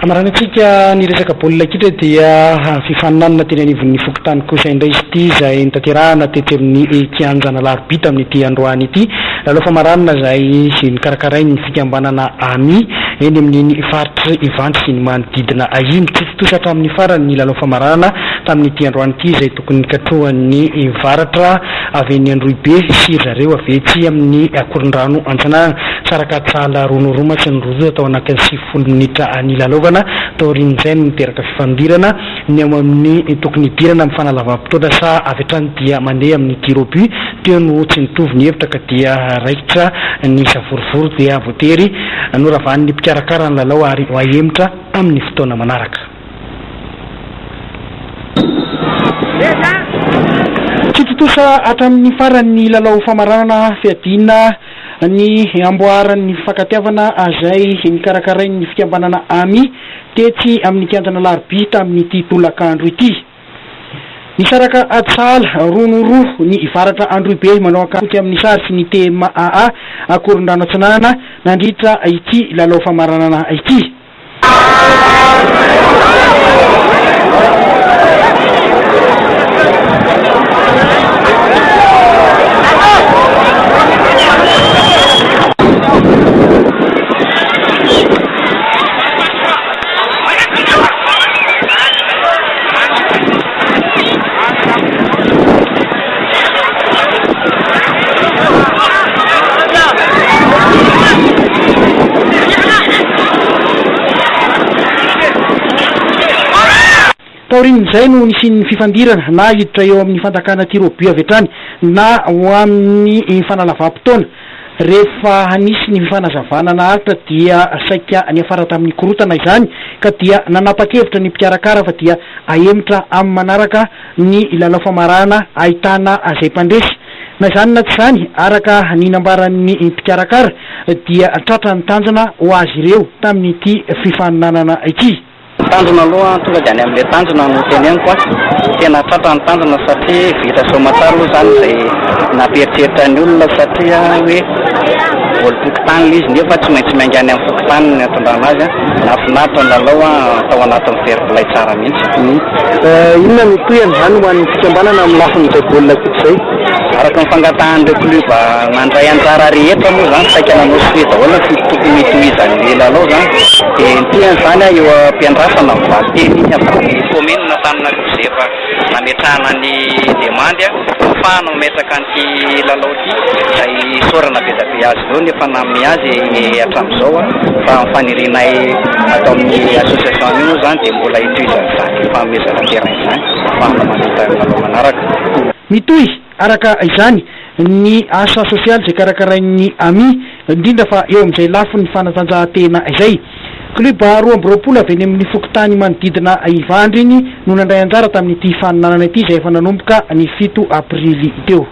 Hamaranantsika ny resaka baolina kitra dia fifaninanana teny anivon'ny fokontany kosa indray izy ity izay notanterahana tetsy amin'ny kianjan'Alarobia tamin'ity androany ity. Lalao famaranana izay nokarakarain'ny fikambanana ami eny amin'iny faritry Ivandry sy ny manodidina iny. Tsy tontosa hatramin'ny farany ny lalao famaranana tamin'ity androany ity izay tokony nikatrohan'ny Varatra avy eny Androhibe sy ry zareo avy etsy amin'ny Akorondrano Antsinanana. Sarakatsala roa no roa mantsy ny roa tonta tao anatin'ny 90 minitra nilalaovana. Taorian'izay no niteraka fifandirana ny ao amin'ny tokony hidirana amin'ny fanalavam-potoana sa avy hatrany dia mandeha amin'ny tir au but. Teo no tsy nitovy ny hevitra ka dia raikitra ny savorovoro dia voatery noravan'ny mpikarakara ny lalao ary ho ahemotra amin'ny fotoana manaraka. Tsy tontosa hatramin'ny farany ny lalao famaranana fiadiana ny amboaran'ny fifankatiavana izay nikarakarain'ny fikambanana ami tetsy amin'ny kianjan'Alarobia tamin'ity tolakandro ity. Nisaraka ady sahala roa no roa ny Varatra Androhibe manao akanjo fotsy amin'ny sary sy ny TMAA Akorondrano Atsinanana nandritra ity lalao famaranana ity. Taorian'izay no nisian'ny fifandirana na hiditra eo amin'ny fandakana tir au but avy hatrany na ho amin'ny fanalavam-potoana. Rehefa nisy ny fifanazavana naharitra dia saika niafara tamin'ny korontana izany ka dia nanapa-kevitra ny mpikarakara fa dia ahemotra amin'ny manaraka ny lalao famarana ahitana izay mpandresy. Na izany na tsy izany, araka ny nambaran'ny mpikarakara dia tratra ny tanjona ho azy ireo tamin'ity fifaninanana ity. Ny tanjona aloha tonga dia any amin'ilay tanjona no teneniko a! Tena tratra ny tanjona satria vita soamatsara aloha izany izay nampieritreritra ny olona satria hoe voalim-pokontany ilay izy nefa tsy maintsy miainga any amin'ny fokontany ny hatondrana azy a! Nahafinaritra ny lalao a! Tao anatin'ny fair play tsara mihitsy. Inona no tohiny izany ho an'ny fikambanana amin'ny lafin'izay baolina kitra izay? Araka ny fangatahan'ireo club nandray anjara rehetra moa izany, saika nanao souhait daholo ny tokony hitohizan'ny lalao izany. Dia ny tohiny izany eo am-piandrasana ny valinteny avy amin'ny commune Antananarivo izay efa nametrahana ny demande ahafahana mametraka an'ity lalao ity, izay isaorana be dia be azy ireo ny efa nanome azy hatramin'izao fa ny fanirianay ato amin'ny association io moa izany dia mbola hitohizan'izany fanomezana terrain izany ahafahana mamita ny lalao manaraka. Mitohy, araka izany, ny asa sosialy izay karakarain'ny ami, indrindra fa eo amin'izay lafiny fanatanjahantena izay. Club 22 avy eny amin'ny fokontany manodidina Ivandry iny no nandray anjara tamin'ity faninanana ity izay efa nanomboka ny fito aprily teo.